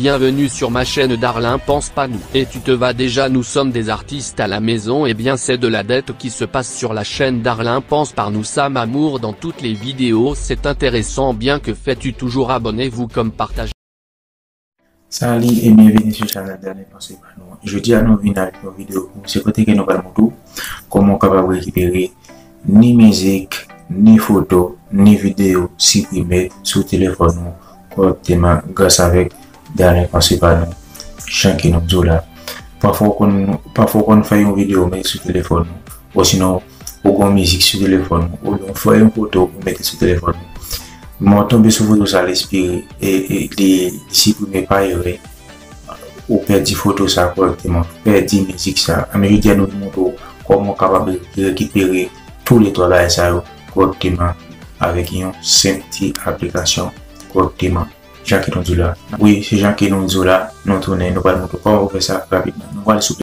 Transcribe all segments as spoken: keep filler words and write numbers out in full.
Bienvenue sur ma chaîne Darlin Pense Pas Nous. Et tu te vas déjà, nous sommes des artistes à la maison, et bien c'est de la dette qui se passe sur la chaîne Darlin Pense Pas Nous, ça m'amour dans toutes les vidéos, c'est intéressant, bien que fais-tu toujours, abonnez-vous comme partager. Salut et bienvenue sur chanèl Darlin Pense Pas Nous. Jodi a nou vin avèk yon videyo pou se kote ke nou pral montre w kòman w kapab rekipere ni mizik, ni foto, ni videyo siprime sou telefòn ou kòrèkteman gras avèk Darlin Pense Pas Nous, jan ke nou di w la. Pafwa w konn, pafwa w konn fè yon videyo mete sou telefòn ou, osinon ou gen yon mizik sou telefòn ou, oubyen w fè yon foto ou mete sou telefòn ou. Men w tonbe sou foto sa, l espere, e, e, li, li siprime pa erè. Ou pèdi foto sa kòrèkteman, pèdi mizik sa. Anben jodi a nou vin montre w kòman w kapab rekipere toulètwa bagay sa yo kòrèkteman avèk yon senp ti aplikasyon kòrèkteman. Jan ke nou di w la. Wi, se jan ke nou di w la, nou tounen, nou pral montre w kòman pou fè sa rapidman. Nou pral sou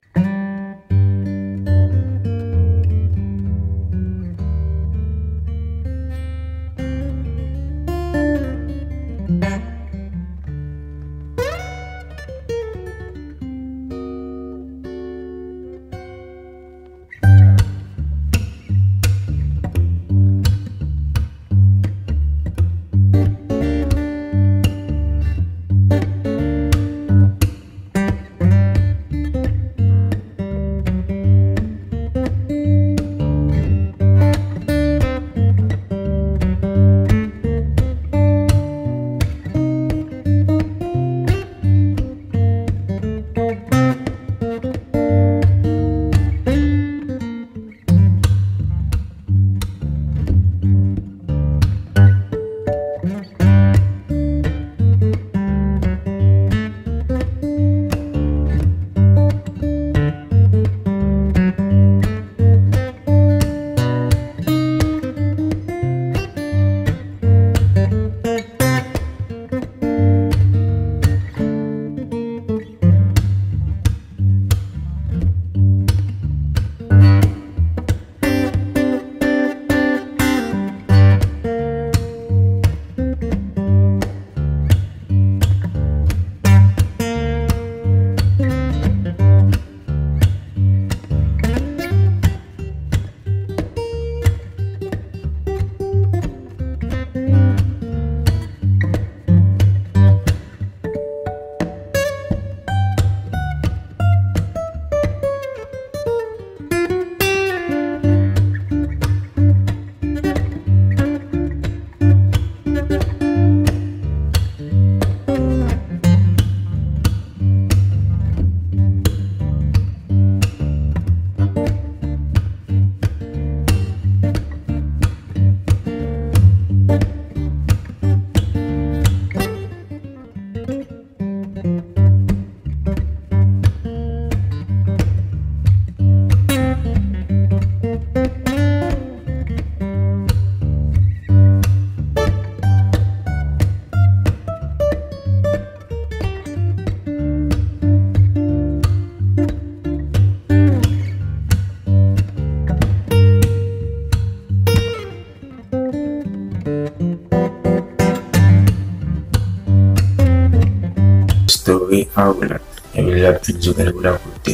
Story a Roulak. Epi l ap vin sou bèl Roulak kote.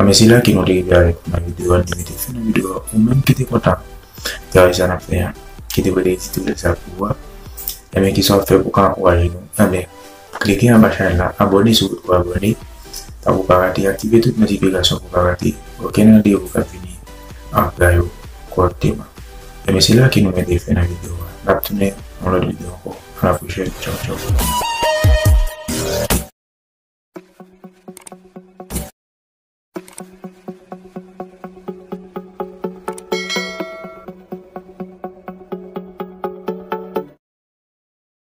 Anben se la ke nou te rive avèk nan videyo a, nou mete fen nan videyo a. Ou menm ki te kontan travay sa n ap fè a, ki te vle di tout sa pou ou a, enben kisa w ap fè pou w ka ankouraje nou? Enben klike anba chanèl la, abòne si w potko abòne, tankou w pa rate, aktive tout notifikasyon pou w pa rate okenn randevou k ap vini apre yo kòrèkteman. Enben se la ke nou mete fen nan videyo a. N ap tounen yon lòt videyo ankò. A la pwochèn. Tchaw, tchaw.